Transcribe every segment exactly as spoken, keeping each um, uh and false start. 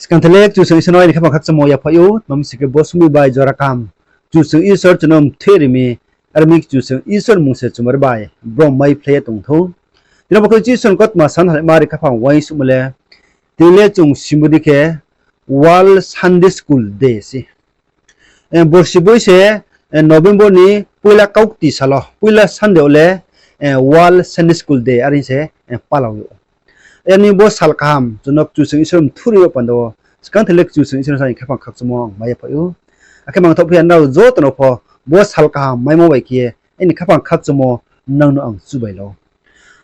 Skangthe le Kchusoyang Isor no aini khaphang khakchangmo yaphaih ou, tma mi sing khe bo somoing bai jora kaham Kchusoyang Isor chung no mthoih ri mi, are ong mi Kchusoyang Isor mmung se chumari bai brom maiphlai ye tong thou. Tini bo khe Kchusoyang kautma sanhalaima ri khaphang uaingsouhmo le, tini le chung simo di khe World Sunday School Day se. Borsi boi se, November ni poila kaukti sal wo, poila Sunday wo le, World Sunday School Day are se pala ou. Are ong mi bo sal kaham chung no Kchusoyang Isor mthoih ri yo panda wo, skangthe le Kchusoyang Isor no aini khaphang khakchangmo ang mai yaphaih ou. Akhe mangthoh phi ya nrao joto no pho bo sal kaham maimo bai khe ye aini khaphang khakchangmo nang no ang chubai la ou.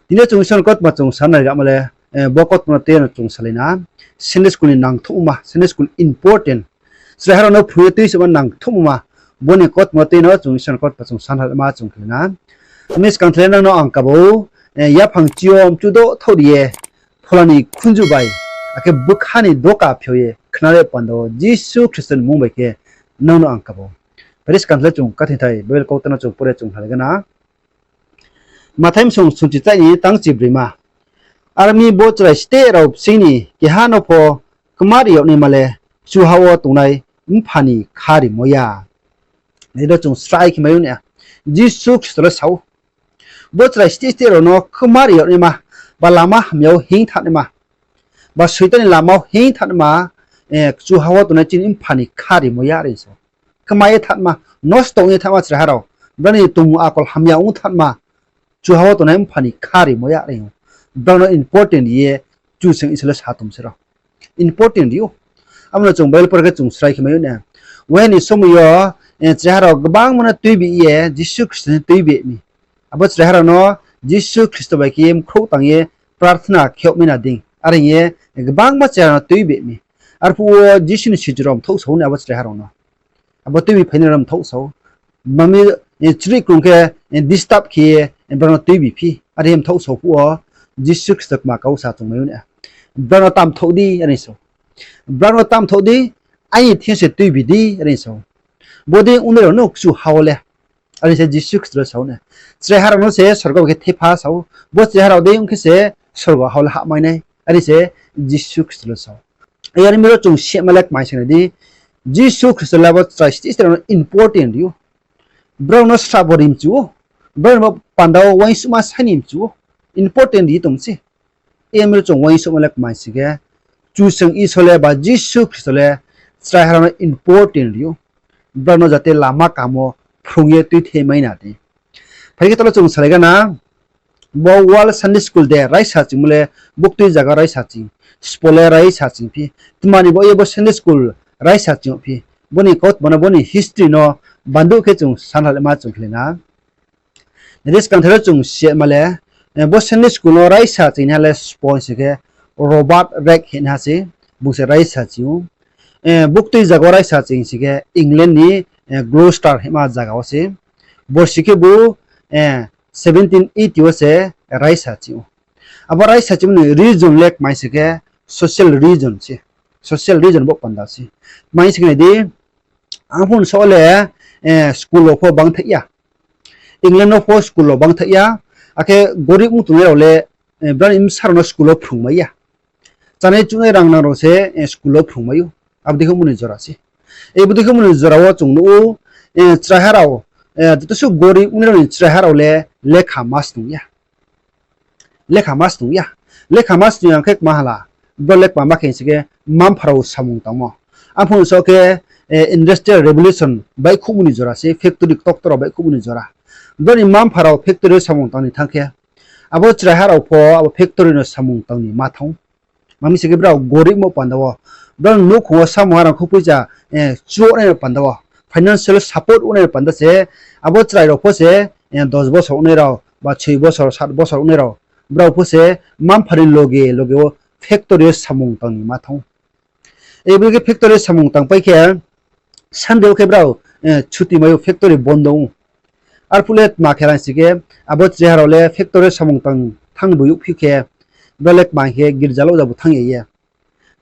Tini yo chung Isor ni kautma chung sanhalaima le, bo kautma no tei no chung salai na. Sunday school ni nangthouhma, Sunday school important. Chraiha rao no phrung ye tuisama nangthouhma, bo ni kautma no tei no chung Isor ni kautma chung sanhalaima chung khe na. Tini skangthe le nang no ang kabo, yaphang chi yo mchu doh thaoh ri ye, phola ni khunju bai, akhe bkha ni doka phiao ye khna ri panda wo Jisu Khristo ni mmung bai khe nang no ang kabo. Phai di skangthe le chung kathingthai Bible kautma no chung pore chung salai na. Mathai bsung sungchi chaih ni tangchi broima. Are ong mi bo chrai steh rao bsing ni keha no pho kmari yag naima le kchuha wo tongnai Mpha ni kha rimo ya. Nai do chung srai khe mai ou na. Jisu Khristo le sa ou, bo chrai steh steh rao no kmari yag naima, ba lama hamya wo hinng thanng naima, ba Soitan ni lama wo hinng thanng naima, kchuha wo tongnai chini Mpha ni kha rimo ya are sa ou. Kmai ye thanngma, nosto ong ye thanngma chraiha rao, brao ni tongmung akol hamya ong thanngma, kchuha wo tongnai Mpha ni kha rimo ya are ou. Brao no important ri ye Kchusoyang Isor le sa tong se rao. Important ri ou. Abo no chung Bible pore khe chung srai khe mai ou na. Uaha ni somoing yo, chraiha rao gbangma no tuibi ye Jisu Khristo ni tuibi mi. Abo chraiha rao no Jisu Khristo bai khe ye mkhrouh tang ye prarthana khe yag mai na dei. Are ong ye gbangma chraiha rao no tuibi mi. Arphuh wo Jisu ni sichu rao mthouh sa ou ni abo chraiha rao no. Abo tuibi phainai rao mthouh sa ou. Mami, chrih krung khe, disturb khe ye, brao no tuibi phi. Are mthouh sa ou phuh wo, Jisu Khristo kma kau sa tongmai ou na. Brao no tamthouh di, are sa ou. Brao no tamthouh di, aini thing yo se tuibi di, are sa ou. Bodei ongnai rao no kchuha wo le. Are se Jisu Khristo le sa ou na. Chraiha rao no se sorgo bai khe thepha sa ou. Bo chraiha rao dei ong khe se sorgo ha wo le hahmai nai. Are se Jisu Khristo le sa ou. Are mi ro chung sima le kmai se nai di. Jisu Khristo le abo chrai steh steh rao no important ri ou. Brao no srabo ri mchu ou. Brao no panda wo uaingsouhma sai ni mchu ou. Important ri tong se. Are mi ro chung uaingsouhma le kmai se khe, Kchusoyang Isor le ba Jisu Khristo le chraiha rao no important ri ou. Brao no jate lama kaham wo phrung ye tuithe mai na di. Phai khe talo chung salai gana, bo World Sunday School Day raisa chingmo le buktui zaga raisa ching, spo le raisa ching phi. Tma ni bo ye bo Sunday School raisa ching phi. Bo ni kautma no, bo ni history no bandu khe chung sanhalaima chung khlai na. Nai di skangthe ro chung sima le, bo Sunday School no raisa chingnaiha le spo sing khe Robert Raikes hingnaiha se, bung se raisa ching ou. Buktui zaga wo raisa ching sing khe England ni Gloucester hingma zaga wo se. Borsi khe bo seventeen eighty wo se raisa ching ou. Abo raisa chingmo ni reason le kmai sing khe social reason se. Social reason bo panda se. Kmai sing khe nai di, arphuh ni so le school rao pho bangthaih ya. England no pho school rao bangthaih ya. Akhe gorib ong tongnai rao le, brao ni bsa rao no school wo phrungmai ya. Chánai chuhnai rang nang rao se school wo phrungmai ou. Abo dei khe omo ni jora se. Abo dei khe omo ni jora wo chung nuh ou, chraiha rao, joto suh gorib ongnai rao ni chraiha rao le lekha ma snung ya. Lekha ma snung ya. Lekha ma snung ya khe kma hala. Brao le kma ma khe sing khe mma-mpha rao samung tangmo. Arphuh ni so khe Industrial Revolution baihkhouhmo ni jora se, factory ktokto rao baihkhouhmo ni jora. Brao ni mma-mpha rao factory wo samung tang ni thanng khe, abo chraiha rao pho abo factory no samung tang ni ma thanng ou. Mami sing khe brao gorib mo panda wo, brao ni nouhkhong wo samung ha rang kho poicha chuo nai no panda wo, financial support ong nai no panda se, abo chrai rao pho se, dos bosor ongnai rao, ba soi bosor, sat bosor ongnai rao, brao pho se mma-mpha ni loge loge wo factory wo samung tang ni ma thanng ou. Abo dei khe factory samung tangpai khe, Sunday wo khe brao chuti mai ou, factory bondo ou. Arphuh le tma khe rang sing khe, abo chraiha rao le factory samung tang thanng bo youhphi khe, brao le kma khe girza louh ja bo thanng ya ye.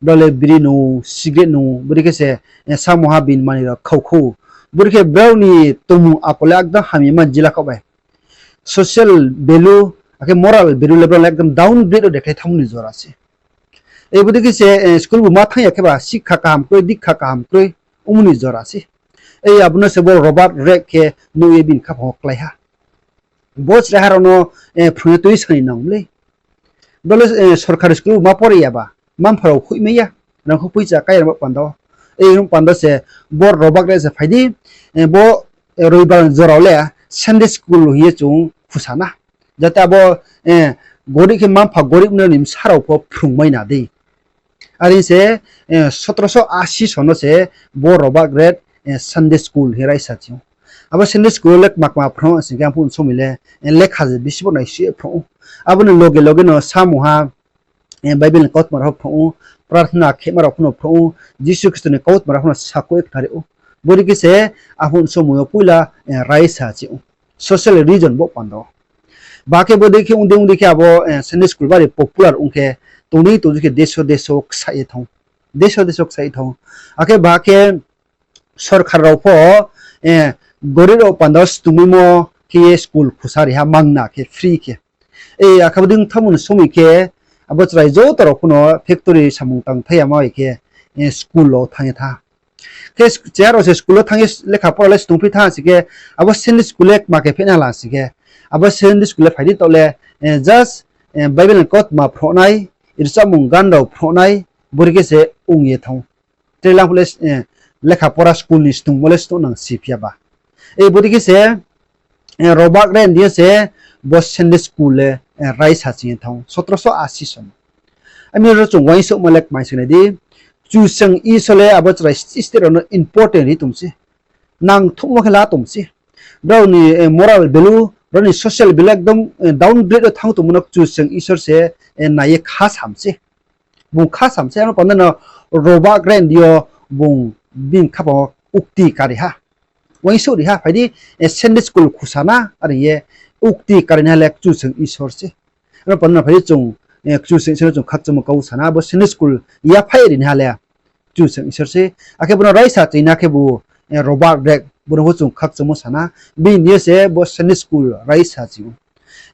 Brao le biri nung, cigarette nung, bodei khe se samung ha bini manoi rao khaukhou. Bodei khe brao ni tongmung akol le ekdom hamya ma jila khaoh bai. Social value, akhe moral value le brao le ekdom downgrade wo dekhlai thanngmo ni jora se. Ei bodei khe se school bu ma thanng ya khe ba sikha kaham kroi, dikha kaham kroi, ongmo ni jora se. Ei abo no se bo Robert Raikes khe nuh ye bini khaphang wo klái ha. Bo chraiha rao no phrung ye tuisa ni nang mlei. Bo le sorkari school bu ma pore ya ba, mma-mpha rao hoihmai ya, rangkho poicha kái ya rao panda wo. Ei rao panda se bo Robert Raikes se phai di, bo Roibar ni jora le Sunday school hing ye chung khusa na. Jate abo gorib khe mma-mpha gorib no ni bsa rao pho phrungmai na dei. Are se সতেরোশো আশি সন no se bo Robert Raikes Sunday school hing raisa ching ou. Abo Sunday school wo le kma kma phrung sing khe, arphuh somoi le lekha je bisi bo naisuh ye phrung ou. Abo ni loge loge no samungha Bible ni kautma rao pho phrung ou, prarthana khema rao pho no phrung ou, Jisu Khristo ni kautma rao pho no sakhouh ye khnari ou. Bodei khe se arphuh somoi yo poila raisa ching ou. Social reason bo panda wo. Ba khe bodei khe ong dei ong dei khe abo Sunday school bari popular ong khe, tongdei tongdei khe deso deso ksa ye thanng. Deso deso ksa ye thanng. Akhe ba khe sorkar rao pho gorib rao panda wo stungmaimo khe ye school khusa ri ha, mangna khe free khe. Akhe bodei ong thanngmo ni somoi khe abo chrai joto rao pho no factory samung tang thai ya ma bai khe school wo thanng ye tha. Khe chraiha rao se school wo thanng ye lekha pora le stungphi tha sing khe, abo Sunday school le kma khe phehnai hala sing khe, abo Sunday school le phai di taoh le just Bible ni kautma phrohnai, rchamung gan rao phrohnai, bodei khe se ong ye thanng ou. Tre lang phuh le lekha pora school ni stungmo le stung nang siphi ya ba. Ei bodei khe se Robert Raikes ni deing yo se bo Sunday school le raisa ching ye thanng ou, সতেরোশো আশি সন no. Ami ro chung uaingsouhma le kmai se nai di, Kchusoyang Isor le abo chrai state rao no important ri tong se. Nangthouhmo khe la tong se. Brao ni moral value, brao ni social value ekdom downgrade wo thanng tongmo no Kchusoyang Isor se nai ye kha sam se. Bung kha sam se, abo panda no Robert Raikes ni deing yo bung bini khaphang wo ukti kari ha. Uaingsouh ri ha, phai di, Sunday school khusa na, are ye ukti kari naiha le Kchusoyang Isor se. Abo panda no phai di chung Kchusoyang Isor no chung khakchangmo kau sa na, bo Sunday school yaphaih ri naiha le Kchusoyang Isor se. Akhe bo no raisa ching na khebu Robert Raikes, bo no pho chung khakchangmo sa na, bini deing yo se bo Sunday school raisa ching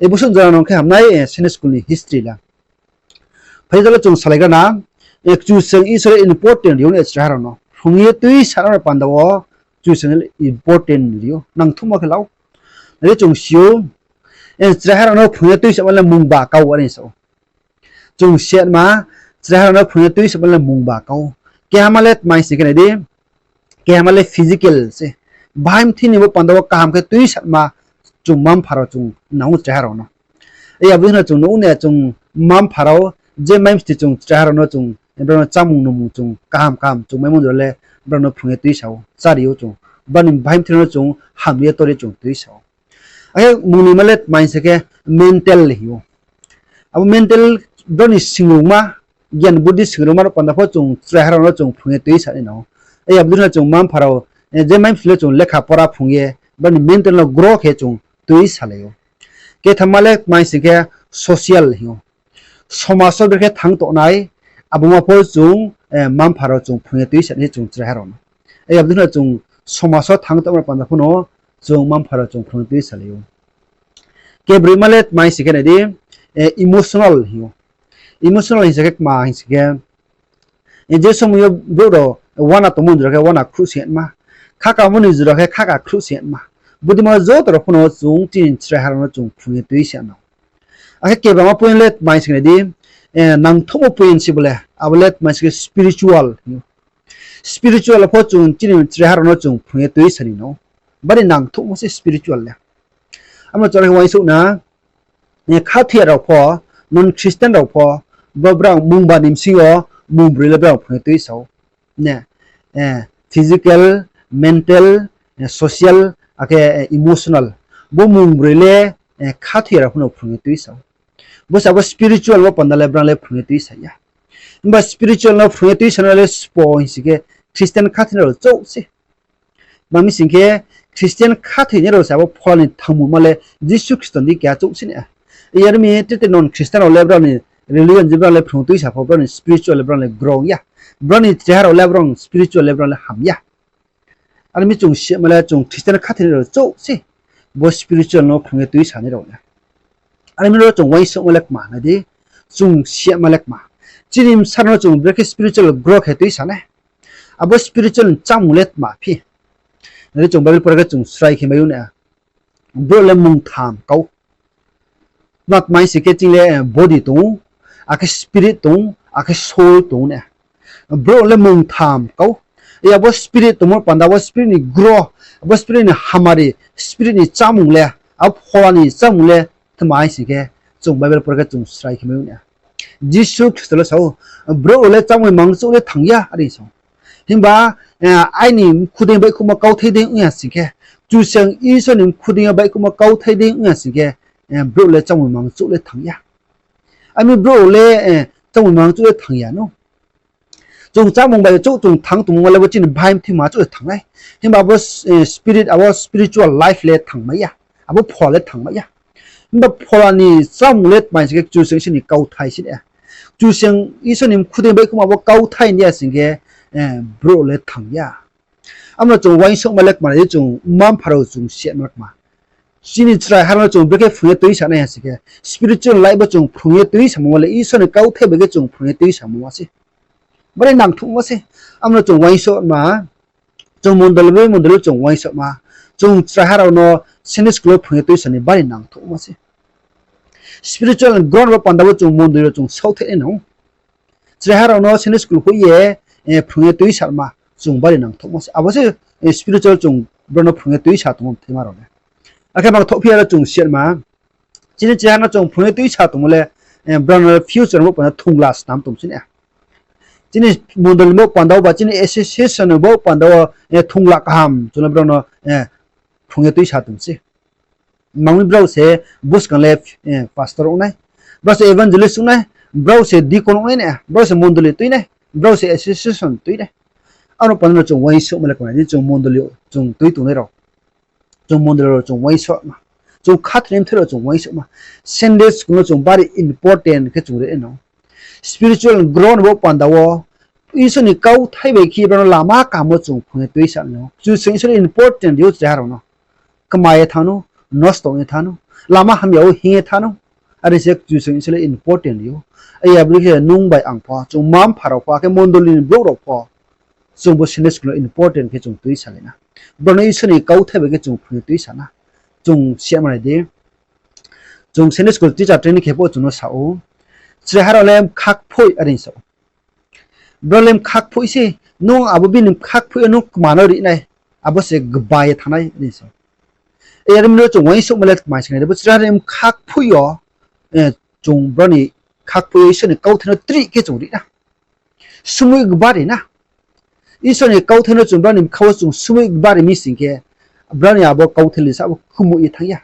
ou. Bo suh jora no khe hamnai Sunday school ni history la. Phai di taoh le chung salaigra na, Kchusoyang Isor le important ri ou ni chraiha rao no. Phrung ye tuisa rao ni panda wo Kchusoyang le important ri ou, nangthouhmo khe lau. Nai di chung si ou, chraiha rao no phrung ye tuisamo le mungba kau are sa ou. Chung si ma, chraiha rao no phrung ye tuisamo le mungba kau. Kehama le tmai sing khe nai di, kehama le physical se. Bahai mthi ni bo panda wo kaham khe tuisama chung mma-mpha rao chung nang ou chraiha rao no. Abo dei no chung nuh ou ne, chung mma-mpha rao je mai mthi chung chraiha rao no chung, brao no chámung nungmung chung kaham kaham chung maimo jora le brao no phrung ye tuisa ou, chári ou chung. Brao ni bahai mthi rao no chung ham ye tor ye chung tuisa ou. Akhe mungnoima le tmai sing khe mental hing ou. Abo mental, brao ni singrungma, gyan buddhi singrungma rao panda pho chung chraiha rao no chung phrung ye tuisa nai nang ou. Abo dei no chung mma-mpha rao je mai mthi le chung lekha pora phrung ye, brao ni mental no grow khe chung tuisalai ou. Kethama le tmai sing khe social hing ou. Somaj wo brekhe thanng tongnai, abo ma pho chung mma-mpha rao chung phrung ye tuisa nai chung chraiha rao no. Abo dei no chung somaj wo thanng tongma panda pho no chung mma-mpha rao chung phrung ye tuisalai ou. Kebroima le tmai sing khe nai di, emotional hing ou. Emotional hing sa khe kma hing sing khe, je somoi yo brouh rao uana tongmo jora khe uana khruh sing ma, khakamo ni jora khe khaka khruh sing ma, bodei ma joto rao pho no chung chini chraiha rao no chung phrung ye tuisa nang ou. Akhe kebama point le tmai sing khe nai di, nangthouhmo point se bo le, abo le tmai sing khe spiritual hing ou. Spiritual pho chung chini chraiha rao no chung phrung ye tuisa ni nang ou. Bari nangthouhmo se spiritual le. Abo no chung khe uaingsouh na, khathoiya rao pho, non Christian rao pho, bo brao mungba ni bsing yo mungbroi le brao phrung ye tuisa ou. Physical, mental, social, akhe emotional. Bo mungbroi le khathoiya rao pho no phrung ye tuisa ou. Bo se abo spiritual bo panda le brao le phrung ye tuisa ya. Himba spiritual no phrung ye tuisa no le sbo hing sing khe Christian khathoinai rao chouh se. Tma mi sing khe Christian khathoinai rao se abo phola ni thangmungma le Jisu Khristo ni dei keha chouh se nai. Yar mi tre tre non Christian rao le brao ni religion je brao le phrung tuisa pho brao ni spiritual le brao le grow ya. Brao ni chraiha rao le brao spiritual le brao le ham ya. Are mi chung sima le chung Christian khathoinai rao chouh se. Bo spiritual no phrung ye tuisa nai rao le. Are mi ro chung uaingsouhma le kma nai di, chung sima le kma. Chini bsa rao no chung brekhe spiritual grow khe tuisa nai. Abo spiritual ni chámung le tma phi? Nai di, chung Bible pore khe chung srai khe mai ou na. Brouh le mung tham kau. Tma tma hing sing khe chini le body tong ou, akhe spirit tong ou, akhe soul tong ou na. Brouh le mung tham kau. Abo spirit tongmo panda wo spirit ni grow, abo spirit ni hamari, spirit ni chámung le, abo phola ni chámung le tma hing sing khe, chung Bible pore khe chung srai khe mai ou na. Jisu Khristo le sa ou, brouh rao le chámung mang chouh le thang ya, are sa ou. Himba aini mkhu dei baihkhouhmo kauthai dei ong ya sing khe, Kchusoyang Isor ni mkhu dei yo baihkhouhmo kauthai dei ong ya sing khe, brouh le chámung mang chouh le thang ya. Ami brouh le chámung mang chouh le thang ya no. Chung chámung bai chouh chung thang tongmo le bo chini bhai mthima chouh le thang nai. Himba abo spirit, abo spiritual life le thangmai ya. Abo phola le thangmai ya. Himba phola ni chámung le tma hing sing khe Kchusoyang Isor ni kauthai se na. Kchusoyang Isor ni mkhu dei baihkhouhmo abo kauthai ni ya sing khe, brouh le thang ya. Amo no chung uaingsouhma le kma nai di, chung mma-mpha rao chung siatma le kma. Chini chraiha rao no chung brekhe phrung ye tuisa nai ha sing khe, spiritual life bo chung phrung ye tuisamo le Isor ni kauthai bai khe chung phrung ye tuisamo ma se. Bari nangthouhmo se. Amo no chung uaingsouhma, chung mondoli bai mondoli chung uaingsouhma, chung chraiha rao no Sunday school wo phrung ye tuisa ni bari nangthouhmo se. Spiritual grow bo panda wo chung mondoli rao chung saohthai nai nang ou. Chraiha rao no Sunday school hoih ye phrung ye tuisama chung bari nangthouhmo se. Abo se spiritual chung brao no phrung ye tuisa tongmo mthaima rao le. Akhe mangthouh phi ya ro chung siatma, chini chraiha no chung phrung ye tuisa tongmo le, brao no future bo panda thungla snam tong se na. Chini mondoli bo panda wo ba chini association bo panda wo thungla kaham chung le brao no phrung ye tuisa tong se. Mangmi brao se buskang le pastor ong nai, brao se evangelist ong nai, brao se deacon ong nai na, brao se mondoli tui nai, brao se association tui nai. Aro panda no chung uaingsouhma le kma nai di, chung mondoli chung tui tongnai rao, chung mondoli rao chung uaingsouhma, chung khathoinai mthoi rao chung uaingsouhma, Sunday school no chung bari important khe chung ri nai nang ou. Spiritual grow ni bo panda wo Isor ni kauthai bai khe brao no lama kaham wo chung phrung ye tuisa nai nang ou. Kchusoyang Isor le important ri ou chraiha rao no. Kma ye thanng nou, nosto ong ye thanng nou, lama hamya wo hing ye thanng nou. Are se Kchusoyang Isor le important ri ou. Aya bri khe nung bai ang pho, chung mma-mpha rao pho, akhe mondoli ni brouh rao pho, chung bo Sunday school no important khe chung tuisalai na. Brao no Isor ni kauthai bai khe chung phrung ye tuisa na. Chung siatma nai di. Chung Sunday school teacher training khe pho chung no sa ou, chraiha rao le bkha kphoih are sa ou. Brao le bkha kphoih se, nung abo bini bkha kphoih yo nung kma no ri nai, abo se gba ye thanng nai are sa ou. Are mi no chung uaingsouhma le kma sing khe, bo chraiha rao ni bkha kphoih yo, chung brao ni bkha kphoih yo Isor ni kauthai no trih khe chung ri na. Sumui gba ri na. Isor ni kauthai no chung brao ni bkha wo chung sumui gba ri mi sing khe, brao ni abo kauthai le sa bo khumuh ye thanng ya.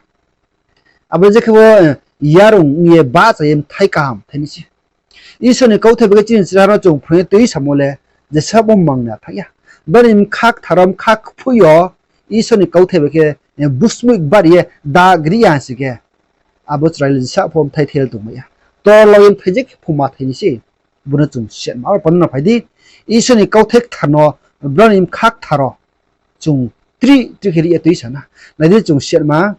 Abo je khe bo yarung ong ye bahcha ye mthai kaham thai nai se. Isor ni kauthai bai khe chini chraiha no chung phrung ye tuisamo le jesa bo mang na thanng ya. Brao ni bkha kthar wo bkha kphoih yo Isor ni kauthai bai khe busmui gba ri ye dagri ya sing khe, abo chrai le jesa pho mthai thel tongmai ya. Tor lau ye mthai je khe phuma thai nai se. Bo no chung siatma, aro panda no phai di. Isor ni kauthai kthar no brao ni bkha kthar wo chung trih trih khe ri ye tuisa na. Nai di chung siatma,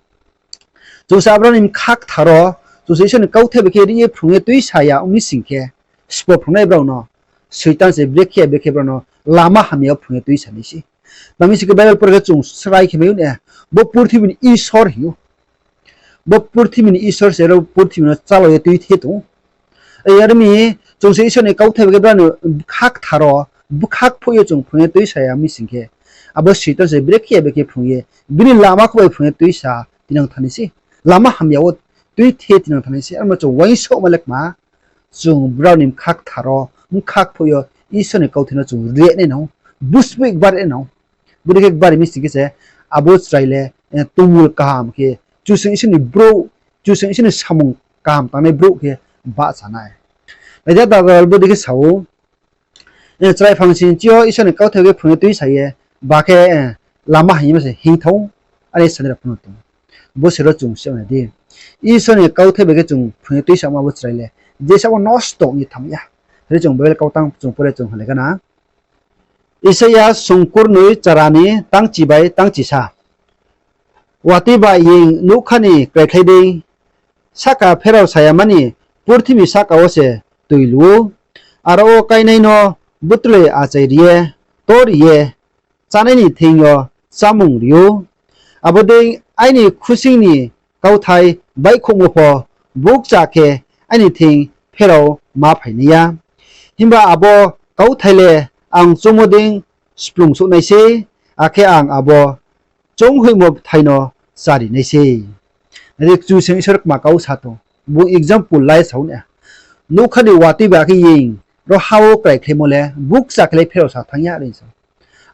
chung se abo brao ni bkha kthar wo, chung se Isor ni kauthai bai khe ri ye phrung ye tuisa ya ong mi sing khe, sbo phrungnai brao no, Soitan se brekhe brekhe brao no lama hamya wo phrung ye tuisa nai se. Tma mi sing khe Bible pore khe chung srai khe mai ou na, bo purthimbi ni Isor hing ou. Bo purthimbi ni Isor se ro purthimbi no chálai ye tuithe tong ou. Are mi, chung se Isor ni kauthai bai khe brao ni bkha kthar wo, bkha kphoih yo chung phrung ye tuisa ya mi sing khe, abo Soitan se brekhe brekhe phrung ye, bini lama kho bai phrung ye tuisa tinang thanng nai se. Lama hamya wo tuithe tinang thanng nai se. Aro no chung uaingsouhma le kma, chung brao ni bkha kthar wo, bkha kphoih yo Isor ni kauthai no chung ri nai nang ou, busmui gba ri nai nang ou. Bodei khe gba ri mi sing khe se, abo chrai le tongmung kaham khe, Kchusoyang Isor ni brouh, Kchusoyang Isor ni samung kaham tangnai brouh khe bahcha nai. Nai di, Bible bodei khe sa ou, chrai phang sing chi yo Isor ni kauthai khe phrung ye tuisa ye, ba khe lama hamyama se hing thanng ou, are sanai rao pho no tong ou. Bo se ro chung siatma nai di. Isor ni kauthai bai khe chung phrung ye tuisamo abo chrai le jesa bo nosto ong ye thanng ya. Are chung Bible kautang chung pore chung halai gana. Isaia sungkurnoi chara ni tangchi bai tangchisa. Watoi ba ying nougkha ni kraikhlai dei, sahka pherao sa ya mani purthimbi sahka wo se toi lu ou. Aro wo káinai no butloi achai ri ye, to ri ye, chánai ni thing yo chámung ri ou. Abo dei aini khusing ni kauthai baihkhouhmo pho bukcha khe aini thing pherao ma phai nai ya. Himba abo kauthai le ang choungmo dei splung souh nai sei, akhe ang abo chounghoihmo bthai no chári nai sei. Nai di, Kchusoyang Isor kma kau sa tong, bung example lai sa ou na. Nougkha ni watoi bai khe yeing ro ha wo kraikhlaimo le bukcha khe le pherao sa thanng ya, are sa ou.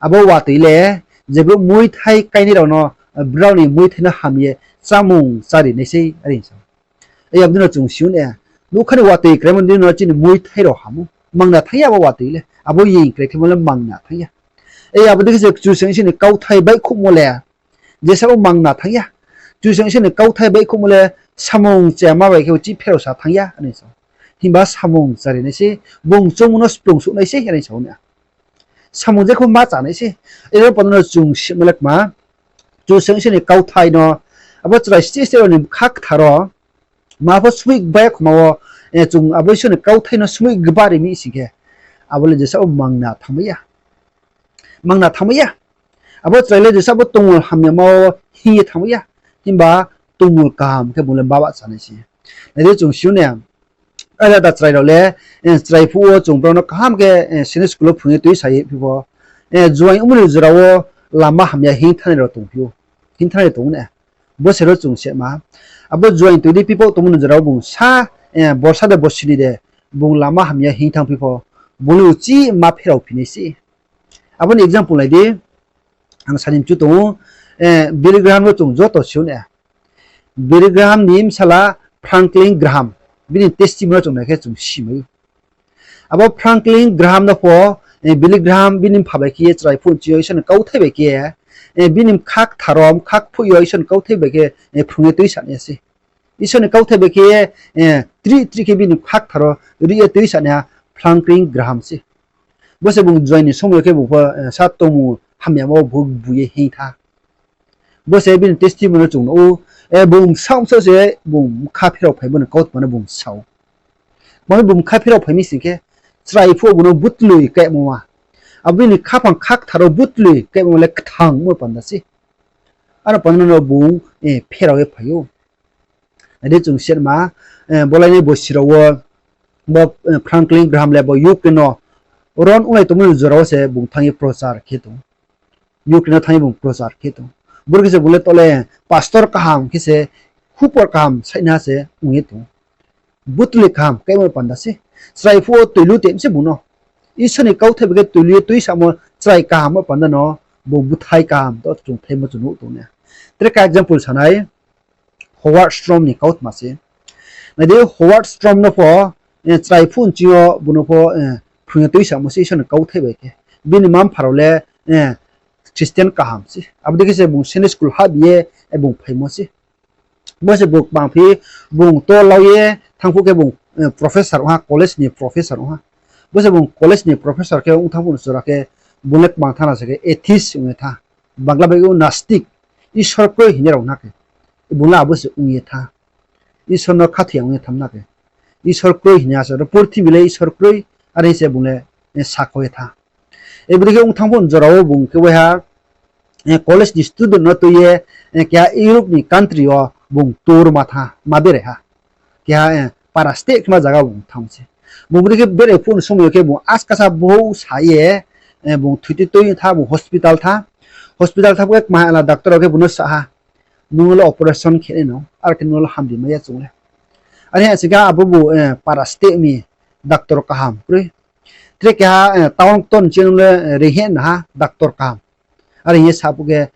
Abo watoi le je brouh muithai káinai rao no, brao ni muithai no ham ye chámung chári nai sei, are sa ou. Abo dei no chung si ou na, nougkha ni watoi kraimo dei no chini muithai rao ham ou, mangna thanng ya abo watoi le, abo yeing kraikhlaimo le mangna thanng ya. Abo dei khe se Kchusoyang Isor ni kauthai baihkhouhmo le jesa bo mangna thanng ya. Kchusoyang Isor ni kauthai baihkhouhmo le samung chaya ma bai khe uchih pherao sa thanng ya, are sa ou. Himba samung chári nai sei, bung choungmo no splung souh nai sei, are sa ou na. Samung je khe ma chá nai sei. Aro panda no chung sima le kma, Kchusoyang Isor ni kauthai no, abo chrai state state rao ni bkha kthar wo, ma pho smoih gba ya khoma wo, chung abo Isor ni kauthai no smoih gba ri mi sing khe, abo le jesa bo mangna thanngmai ya. Mangna thanngmai ya. Abo chrai le jesa bo tongmung hamyama wo hing ye thanngmai ya. Himba tongmung kaham khe bung le baba chá nai sei. Nai di, chung si ou na, ada ada chrai rao le, chrai phuh wo chung brao no kaham khe Sunday school wo phrung ye tuisa ye phi pho, juaing ongmo ni jora wo lama hamya hing thanngnai rao tongphi ou, hing thanngnai tong ou na. Bo se ro chung sima, abo juaing toi di phi pho tongmo ni jora wo bung sa, borsa de bosi ni de, bung lama hamya hing thanngphi pho, bung le uchih ma pherao phi nai sei. Abo ni example nai di, ang sa ni mchu tong ou, Billy Graham no chung joto si ou na. Billy Graham ni bsala Franklin Graham, bini testimony no chung nai khe chung simai ou. Abo Franklin Graham no pho, Billy Graham bini mpha bai khe ye chrai phuh nching yo Isor ni kauthai bai khe ye, bini bkha kthar wo, bkha kphuh yo Isor ni kauthai bai khe phrung ye tuisa nai ya sei. Isor ni kauthai bai khe ye, trih trih khe bini bkha kthar wo rih ye tuisa nai ha Franklin Graham se. Bo se bung juaing ni somoi yo khe bung pho, sa tongmung hamyama wo bung bu ye hing tha. Bo se bini testimony no chung nuh ou, bung bsaoh bsaoh se bung bkha pherao phaimo ni kautma no bung sa ou. Kma mi bung bkha pherao phai mi sing khe, chrai phuh wo bung no butloi kaimo ma. Abo bini khaphang kha kthar wo butloi kaimo ma le kthangmo panda se. Aro panda no bung pherao ye phai ou. Nai di, chung sima, bolainai bosi rao wo, bo Franklin Graham le bo Ukraine no ron onglai tongmo ni jora wo se bung thanng ye prochar khe tong. Ukraine no thanng ye bung prochar khe tong. Boro khe se bung le to le pastor kaham khe se, khupor kaham saihna se ong ye tong. Butloi kaham kaimo panda se. Chrai phuh wo tuilu tem se bung no. Isor ni kauthai bai khe tuilu ye tuisamo chrai kaham panda no, bung bthai kaham to chung thaimo chung nuh tong na. Tre ka example sa nai, Howard Storm ni kautma se. Nai di, Howard Storm no pho, chrai phuh nching yo bung no pho, phrung ye tuisamo se Isor ni kauthai bai khe. Bini mma-mpha rao le Christian kaham se. Abo dei khe se bung Sunday school hahbi ye, bung phaimo se. Bo se bung kmangphi, bung to lau ye thanng phuh khe bung professor ong ha, college ni professor ong ha. Bo se bung college ni professor khe ong thanng phuh ni jora khe, bung le kmang thanng na se khe atheist ong ye tha. Bangla bai khe Nastik, Isor kroi hing ye rao na khe. Bung le abo se ong ye tha. Isor no khathoi ya ong ye tham na khe. Isor kroi hing ye asa ro, purthimbi le Isor kroi, are se bung le sakho ye tha. Abo dei khe ong thanng phuh ni jora wo bung khe waiha, college ni student no tui ye, keha Europe ni country wo bung tour ma tha, ma berai ha. Keha para state khe ma zaga bung thanng se. Bung bo dei khe berai phuh ni somoi yo khe bung askasa bouh sa ye, bung thoi tui tui tha, bung hospital tha. Hospital tha phuh khe kma hala doctor rao khe bung no sa ha, nung no le operation khe nai no, are khe nung no le hamri mai ya chung le. Are ha sing khe abo bo para state ni doctor kaham kroi. Tre keha town ktor nching yo nung le reing ye na ha doctor kaham. Are hing ye sa phuh khe,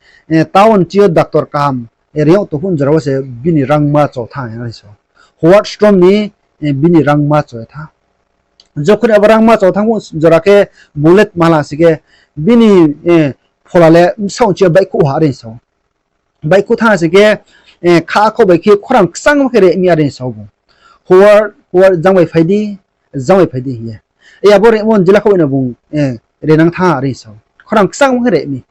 town nching yo doctor kaham reing yag tong phuh ni jora wo se bini rangma cho tha, are sa ou. Howard Storm ni bini rangma cho ye tha. Jokhon abo rangma cho thanng phuh jora khe bung le tma hala sing khe, bini phola le bsaoh nching yo baihkhouh ha, are sa ou. Baihkhouh thanng sing khe, kha kho bai khe khorang kchang khe re mi, are sa ou bung. Howard, Howard, jang bai phai di, jang bai phai di hing ye. Abo remo jila khaoh no bung renang thanng, are sa ou. Khorang kchang khe re mi.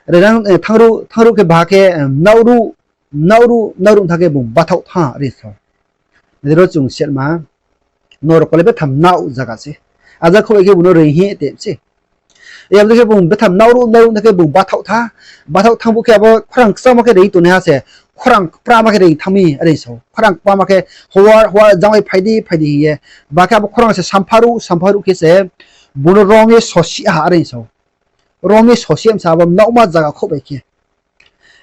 Renang, thanng ruh, thanng ruh khe baha khe, mnaoh ruh, mnaoh ruh, mnaoh ruh thanng khe bung bathaoh thanng, are sa ou. Nai di ro chung sima, nrok le betham mnaoh zaga se. Aja khouh bai khe bung no reing hing ye tei se. Abo dei khe bung betha mnaoh ruh mnaoh ruh na khe bung bathaoh tha. Bathaoh thanng phuh khe abo khorang kchama khe reing tongnaiha se, khorang kprama khe reing thanng mi are sa ou. Khorang kpama khe, Howard, Howard, jang bai phai di, phai di hing ye. Ba khe abo khorang se sampha ruh, sampha ruh khe se, bung no rom ye sosi ha are sa ou. Rom ye sosi msa abo mnaohma zaga khouh bai khe.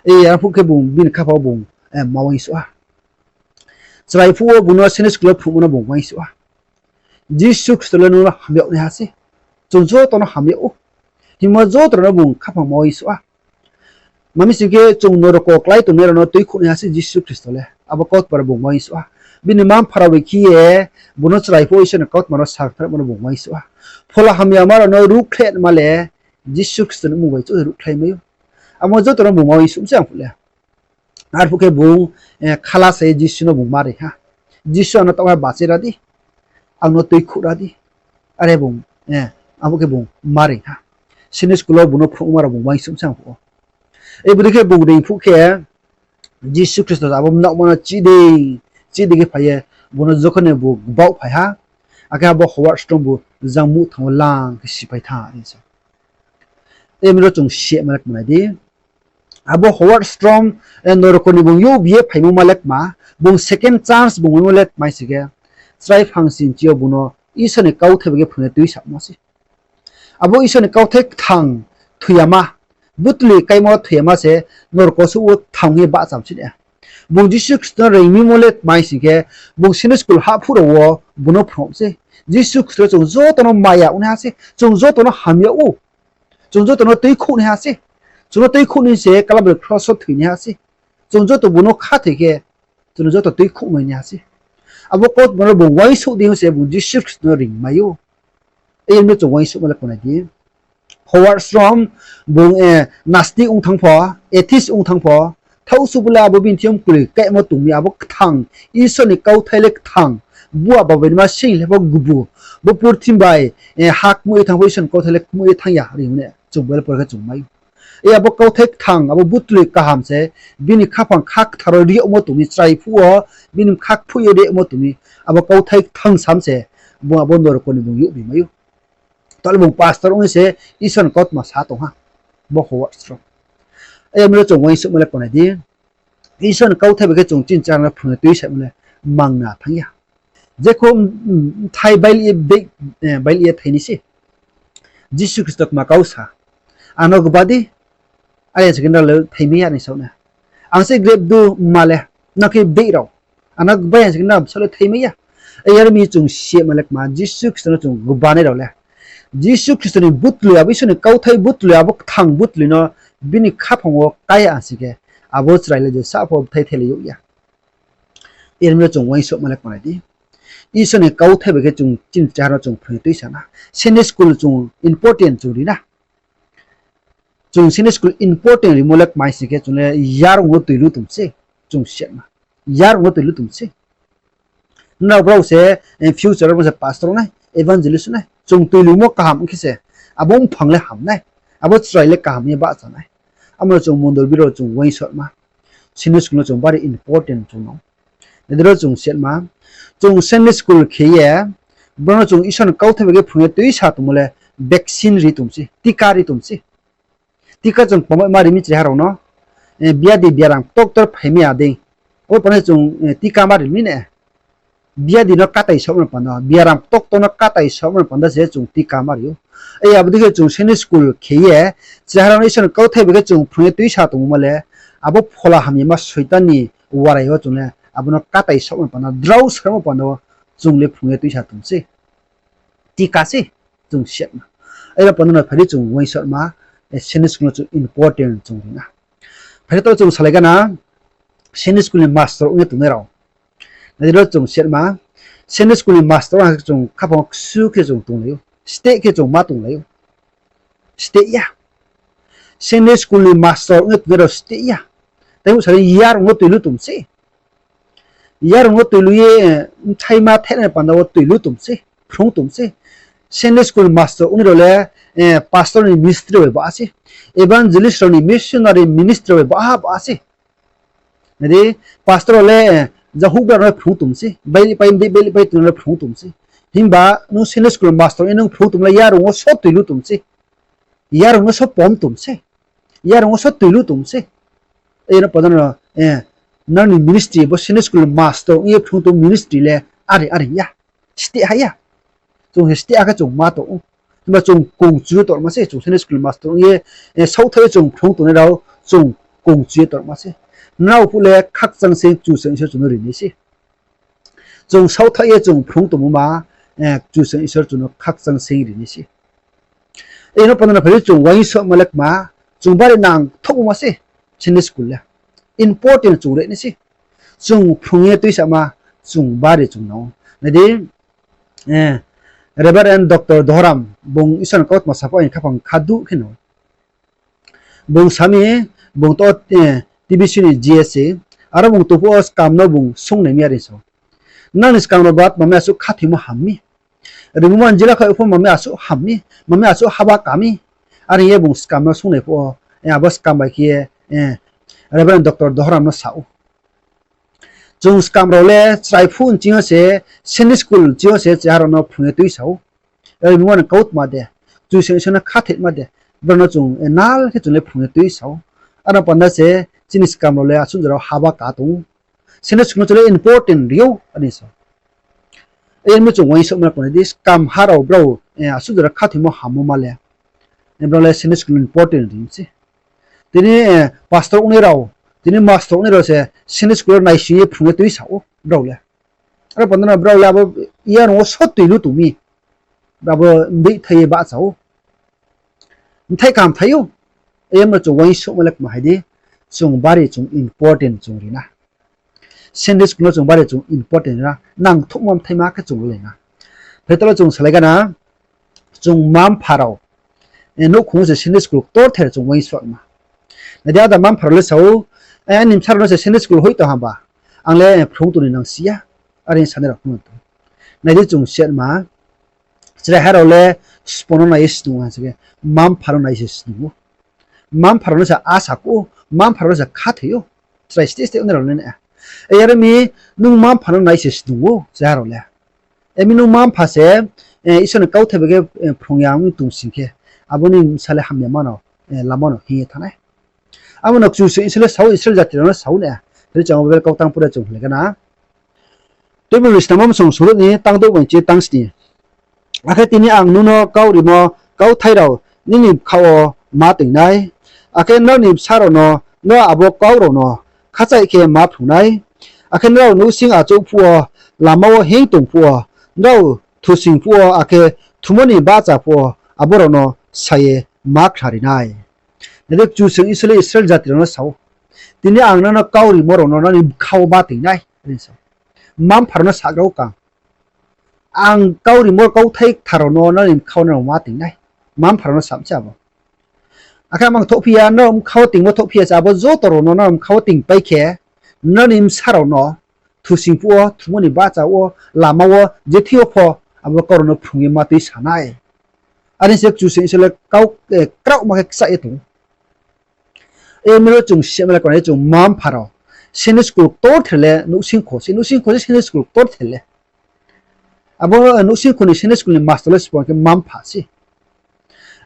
Arphuh khe bung bini khaphang wo bung ma uaingsouh ha. Chrai phuh wo bung no Sunday school wo phrungmo no bung uaingsouh ha. Jisu Khristo le nung no ham yag naiha se. Chung joto no ham yag ou. Himba joto rao no bung khaphang ma uaingsouh ha. Tma mi sing khe chung norok wo klái tongnai rao no tuikhouh naiha se Jisu Khristo le. Abo kautma rao bung uaingsouh ha. Bini mma-mpha rao bai khe ye bung no chrai phuh wo Isor ni kautma rao sakhnarmo no bung uaingsouh ha. Phola hamyama rao no ruhkhlaima le Jisu Khristo ni mmung bai chouh se ruhkhlai mai ou. Abo joto no bung ma uaingsouh se ang phuh le. Arphuh khe bung khala sa ye Jisu no bung ma reing ha. Jisu, ang no taoh ha bachai ra di, ang no tuikhouh ra di. Are bung, abo khe bung ma reing ha. Sunday school wo bung no phrungma rao bung uaingsouh se ang phuh ou. Abo dei khe bung reing phuh khe, Jisu Khristo abo mnaohma no chih dei, chih dei khe phai ye, bung no jokhon ni bung gbaoh phai ha, akhe abo Howard Storm bu jang muhthang wo lang khe siphai thanng are sa. Abo ro chung sima le kmanai di. Abo Howard Storm, norok ni bung youhbi ye phaimo ma le kma, bung second chance bung maimo le kmai sing khe, chrai phang sing chi yo bung no Isor ni kauthai bai khe phrung ye tuisamo se. Abo Isor ni kauthai kthang thoi yama, butli kaimo thoi yama se norok wo suh wo kthang ye bahcham si nai. Bung Jisu Khristo no reing mimo le kmai sing khe, bung Sunday school hahphuh rao wo bung no phrung se. Jisu Khristo chung joto no maya ong naiha se, chung joto no hamya ou. Chung joto no tuikhouh naiha se. Chung no tuikhouh ni se Kalbari kros wo thoi naiha se. Chung joto bung no khathoi khe, chung no joto tuikhouh mai naiha se. Abo kautma no bung uaingsouh dei se bung Jisu Khristo no reing mai ou. Abo no chung uaingsouhma le kmanai di. Howard Storm, bung, nastic ong thanng pho, atheist ong thanng pho, thaoh suh bo le abo bini thing yo mkri kaimo tong mi, abo kthang, Isor ni kauthai le kthang, bua babai ni ma sing le pho gubu, bo purthimbi bai, ha kmoih ye thanng pho Isor ni kauthai le kmoih ye thanng ya, are ong ne chung Bible por khe chung mai ou. Abo kauthai kthang, abo butli kaham se, bini khaphang kha kthar wo ri yagmo tong mi, chrai phuh wo, bini kha kphuh ye ri yagmo tong mi, abo kauthai kthang sam se, bung abo norok ni bung youhbi mai ou. Taoh le bung pastor ong ye se Isor ni kautma sa tong ha, bo Howard Storm. Abo no chung uaingsouhma le kmanai di. Isor ni kauthai bai khe chung chini chara no phrung ye tuisamo le mangna thanng ya. Jekho, thai bailih ye thai ni se. Jisu Khristo tma kau sa, ang no gba di, are sa khe nrao le thaimai ya ni sao na. Ang se grep du mma le, nang khe bih rao. Ang no gba ya sa khe nrao bsa le thaimai ya. Yar mi chung sima le kma, Jisu Khristo no chung gbanai rao le, Jisu Khristo ni butloi, abo Isor ni kauthai butloi, abo kthang butloi no bini khaphang wo kái ya sing khe, abo chrai le je sa pho bthai thailai yag ya. Yar mi no chung uaingsouhma le kmanai di. Isor ni kauthai bai khe chung chini chara no chung phrung ye tuisa na. Sunday school chung important chung ri na. Chung Sunday school important rimo le kmai sing khe chung le yarung wo tuilu tong se, chung sima. Yarung wo tuilu tong se. Nrao brao se, future wo se pastor ong nai, evangelist ong nai. Chung tuilumo kaham ong khe se, abo mphang le ham nai, abo chrai le kaham ye bahcha nai. Amo no chung mondol biro chung uaingsouhma. Sunday school no chung bari important chung no. Nai di ro chung sima. Chung Sunday school khe ye, brao no chung Isor ni kauthai bai khe phrung ye tuisa tongmo le vaccine ri tong se, tika ri tong se. Tika chung kbangma ma ri mi chrai ha rao no, biadi biaram ktoktor phai mi ya dei. Abo panda chung tika ma ri mi ne. Biadi no katai somo ni panda, biaram ktoktor no katai somo ni panda se chung tika ma ri ou. Abo dei khe chung Sunday school khe ye, chrai ha rao no Isor ni kauthai bai khe chung phrung ye tuisa tongmo le, abo phola hamyama Soitan ni warai wo chung le, abo no katai somo ni panda, drao somo panda wo chung le phrung ye tuisa tong se. Tika se, chung sima. Abo panda no phai di chung uaingsouhma, Sunday school no chung important chung ri na. Phai di taoh chung salai gana, Sunday school ni master ong ye tongnai rao. Nai di ro chung sima, Sunday school ni master ong ha chung khaphang wo ksu khe chung tonglai ou. Steh khe chung ma tonglai ou. Steh ya. Sunday school ni master ong ye tongnai rao steh ya. Tei bo sa di yarung wo tuilu tong se. Yarung wo tuilu ye, bthaima thainai panda wo tuilu tong se, phrung tong se. Sunday school master ong nai rao le, pastor ni ministry bai ba se. Evangelist rao ni missionary ministry bai ba ha ba se. Nai di, pastor rao le, jang houhgra rao no phrung tong se, bailih pai, bailih pai tong rao no phrung tong se. Himba nung Sunday school master ong ye nung phrung tongmo le yarung wo so toilu tong se. Yarung no so pom tong se. Yarung wo so toilu tong se. Eno panda no, nang ni ministry bo Sunday school master ong ye phrung tong ministry le are are ya. Steh ha ya. Chung se steh ha khe chung ma tong ou. Himba chung kongchu ye torma se, chung Sunday school master ong ye, saohthaih ye chung phrung tongnai rao, chung kongchu ye torma se. Nrao phuh le khakchang se Kchusoyang Isor chung no ri nai se. Chung saohthaih ye chung phrung tongmo ma, Kchusoyang Isor chung no khakchang se ri nai se. Eno panda no phai di chung uaingsouhma le kma, chung bari nangthouhmo ma se, Sunday school le. Important chung re nai se. Chung phrung ye tuisama, chung bari chung nang ou. Nai di, Reverend Doctor Dohoram, bung Isor ni kautma sapho aini khaphang kha duh khe no. Bung sa mi, bung to, TBC ni GSA, aro bung tong phuh wo skam no bung sung nai mi are sa ou. Nang ni skam rao ba tma mi asuh khathoimo ham mi. Rimo man jila kha pho tma mi asuh ham mi, tma mi asuh haba ka mi. Are ye bung skam no sung nai phuh wo, abo skam bai khe ye, Reverend Doctor Dohoram no sa ou. Chung skam rao le chrai phuh nching yo se, Sunday school nching yo se, chrai ha rao no phrung ye tuisa ou. Rimo man kautma de, Kchusoyang Isor no khathoima de, brao no chung nal khe chung le phrung ye tuisa ou. Aro panda se chini skam rao le asuh jora haba ka tong ou. Sunday school no chung le important ri ou, are sa ou. Yar mi chung uaingsouhma le kma nai di, skam ha rao brao, asuh jora khathoimo hammo ma le, brao le Sunday school important ri mi se. Tini, pastor ongnai rao, tini master ongnai rao se Sunday school wo naising ye phrung ye tuisa ou brao le. Aro panda no brao le abo yarung wo so toilu tong mi. Abo mbeihthai ye bahcha ou. Bthai kaham thai ou. Yar mi chung uaingsouhma le kma hai di, chung bari chung important chung ri na. Sunday school no chung bari chung important ri na, nangthouhma bthaima khe chung lalai na. Phai talo chung salai gana, chung mma-mpha rao, nouhkhong wo se Sunday school ktorther chung uaingsouhma. Nai di, ada mma-mpha rao le sa ou, aini bsa rao no se Sunday school hoih tong haba, ang le phrung tong ni nang si ya, are sanai rao phung tong. Nai di chung sima, chraiha rao le spo no nai ye snung ha se khe, mma-mpha no nai se snung ou. Mma-mpha rao no se asa kuh ou, mma-mpha rao no se khathoi ou. Chrai steh steh ongnai rao le na. Yar mi nung mma-mpha no nai se snung ou, chraiha rao le. Yar mi nung mma-mpha se, Isor ni kauthai bai khe, phrung ya ong tong sing khe, abo ni bsa le hamya ma no, lama no hing ye thanng nai. Abo no Kchusoyang Isor le sa ou, Israel jati rao no sa ou na. Tini chung abo Bible kau tang pore chung hing le gana. Tuimungni snammo bsong sungruh ni tang douh bai chi tang sni. Akhe tini ang nung no kau rimo kauthai rao nini bkha wo ma toing nai. Akhe nrao ni bsa rao no nrao abo kau rao no khachaih khe ma phrung nai. Akhe nrao nouhsing achouh phuh wo, lama wo hing tong phuh wo, nrao thusing phuh wo, akhe thumo ni bahcha phuh wo, abo rao no sa ye ma khnari nai. Nai di, Kchusoyang Isor le Israel jati rao no sa ou, tini ang nrao no kau rimo rao no nrao ni bkha wo ma toing nai, are sa ou. Mma-mpha rao no sagra ou kang. Ang kau rimo kauthai kthar rao no nrao ni bkha wo nrao ma toing nai. Mma-mpha rao no sa mi se abo. Akhe mang thouhphi ya, nrao bkha wo tingmo thouhphi ya se abo joto rao no nrao bkha wo tingpai khe, nrao ni bsa rao no thusing phuh wo, thumo ni bahcha wo, lama wo, je thing yo pho, abo kau rao no phrung ye ma tuisa nai. Are se Kchusoyang Isor le kau, kraohma khe kchaih ye tong ou. Yar mi ro chung sima le kma nai, chung mma-mpha rao Sunday school ktorther le nouhsingkho se, nouhsingkho se Sunday school ktorther le. Abo nouhsingkho ni Sunday school ni master le sbo khe mma-mpha se.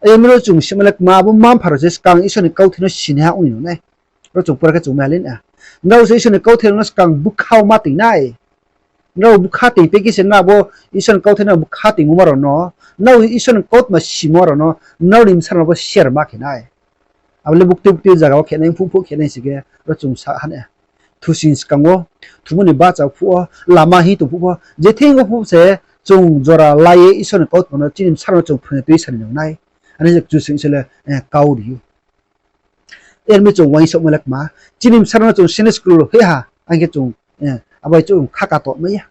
Yar mi ro chung sima le kma, abo mma-mpha rao se skang Isor ni kauthai no sinaiha ong ni nang nai. Ro chung pore khe chung mai ha le na. Nrao se Isor ni kauthai rao no skang bkha wo ma toing nai. Nrao bkha toing pai khe se nrao abo Isor ni kauthai no bkha toingmo ma rao no, nrao Isor ni kautma simo rao no, nrao ni bsa rao no bo share ma khe nai. Abo le buktui buktui zaga wo khe nai, phuh phuh khe nai sing khe, ro chung sa ha na. Thusing skang wo, thumo ni bahcha phuh wo, lama hing tong phuh pho, je thing yo phuh se, chung jora la ye Isor ni kautma no chini bsa rao no chung phrung ye tuisa ni nang nai. Are se Kchusoyang Isor le kau ri ou. Yar mi chung uaingsouhma le kma, chini bsa rao no chung Sunday school hoih ha, ang khe chung, abo bai chung khaka tongmai ya.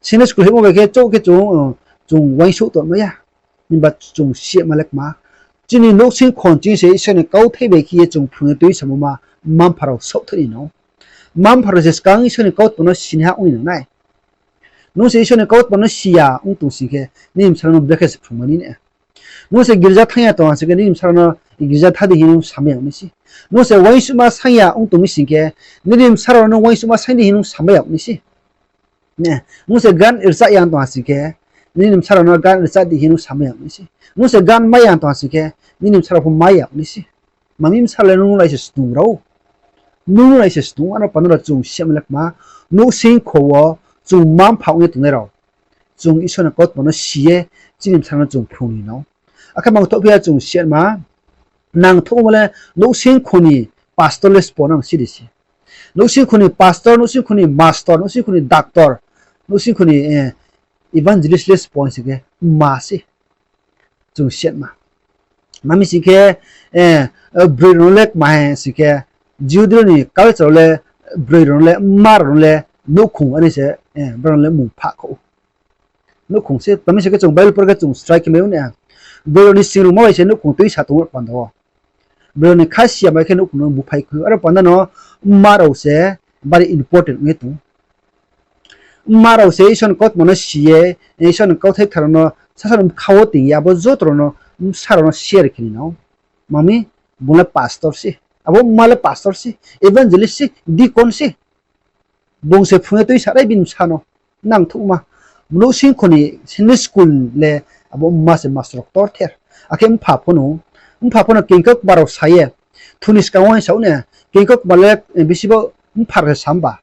Sunday school hoihmo bai khe chouh khe chung, chung uaingsouh tongmai ya. Himba chung sima le kma, chini nouhsingkho ching se Isor ni kauthai bai khe ye chung phrung ye tuisamo ma, mma-mpha rao saohthaih ni nang. Mma-mpha rao se skang Isor ni kautma no sinaiha ong ni nang nai. Nung se Isor ni kautma no si ya ong tong sing khe, nini bsa rao no brekhe se phrungmai ni na. Nung se girja thanng ya tong ha sing khe, nini bsa rao no girja thanng di hing nung samai ya ong nai se. Nung se uaingsouhma saing ya ong tong mi sing khe, nini bsa rao no uaingsouhma saing di hing nung samai ya ong nai se. Nung se gan rchah ya tong ha sing khe, Nini bsa rao no gan rchah di hing nung samai ya nai se. Nung se gan mai ya tong ha sing khe, nini bsa rao pho mai ya nai se. Mami bsa le nung nai se snung rao. Nung nai se snung, aro panda rao chung siatma le kma, nouhsingkho wo chung mma-mpha ong ye tongnai rao. Chung Isor ni kautma no si ye, chini bsa rao no chung phrung ni nang ou. Akhe mangthoh phi ya chung siatma, nangthouhmo le nouhsingkho ni pastor le sbo nang si di se. Nouhsingkho ni pastor, nouhsingkho ni master, nouhsingkho ni doctor, nouhsingkho ni evangelist le sbo sing khe mma se. Chung siatma. Mami sing khe, broi rao no le kma he sing khe, Jihudi rao ni culture wo le broi rao no le, mma rao no le nouhkhong ani se, brao no le mung phah khou. Nouhkhong se, tma mi sing khe chung Bible por khe chung srai khe mai ou na. Broi rao ni singrungma bai se nouhkhong tuisa tong ou panda wo. Broi rao ni kha si ya bai khe nouhkhong no buphai khui ou. Aro panda no mma rao se bari important ong ye tong ou. Mma rao se Isor ni kautma no si ye, Isor ni kauthai kthar rao no sasa ni bkha wo ting ye, abo joto rao no, bsa rao no share khe ni nang ou. Mami, bung le pastor se. Abo mma le pastor se, evangelist se, deacon se. Bung se phrung ye tuisa nai bini bsa no. Nangthouhma. Nouhsingkho ni Sunday school le abo mma se master rao ktorther. Akhe mpha pho no, mpha pho no kengkaukma rao sa ye, thu ni skang wo sa ou na, kengkaukma le bisi bo mpha rao se sa ba.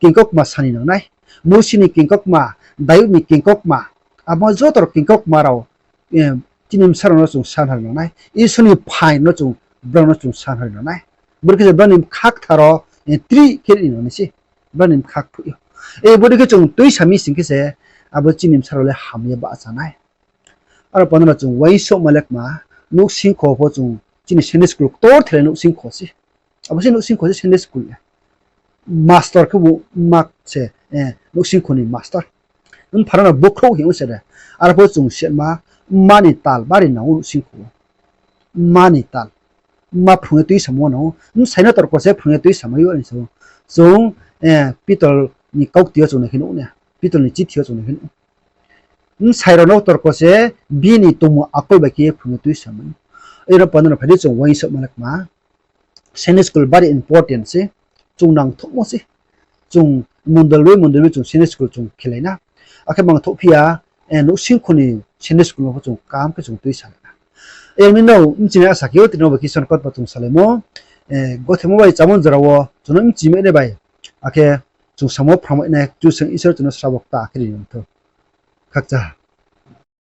Kengkaukma sa ni nang nai. Mousi ni kengkaukma, Dayud ni kengkaukma, abo joto rao kengkaukma rao, chini bsa rao no chung sanhari nang nai. Isor ni phaing no chung, brao no chung sanhari nang nai. Bor khe se brao ni bkha kthar wo, tri khe ri nang nai se. Brao ni bkha kphuh yo. Bodei khe chung tuisa mi sing khe se, abo chini bsa rao le ham ye bahcha nai. Aro panda no chung uaingsouhma le kma, nouhsingkho pho chung, chini Sunday school ktorther le nouhsingkho se. Abo se nouhsingkho se Sunday school le. Master khebu mma se, nouhsingkho ni master. Mpha rao no bokhrouh hing ou se de. Aro pho chung siatma, mma ni tal bari nang ou nouhsingkho wo. Mma ni tal. Mma phrung ye tuisamo nang ou. Bsai no torko se phrung ye tuisamai ou ni sa ou. Chung, Pitor ni kaukti yo chung nai khe nuh na. Pitor ni chithi yo chung nai khe nuh. Bsai rao no torko se bini tongmung akol bai khe ye phrung ye tuisamai ou. Aro panda no phai di chung uaingsouhma le kma. Sunday school bari important se, chung nangthouhmo se. Chung mondol bai mondol bai chung Sunday school chung khelai na. Akhe mangthouh phi ya, nouhsingkho ni Sunday school no pho chung kaham khe chung tuisalai na. Aro mi no bchini asa khe ou tini no bai khe Isor ni kautma chung salaimo, gothaimo bai chámo jora wo chung no bchimai nai bai. Akhe chung samo phrangmai nai, Kchusoyang Isor chung no srabo kta khe ri nang thou. Khakchang ha.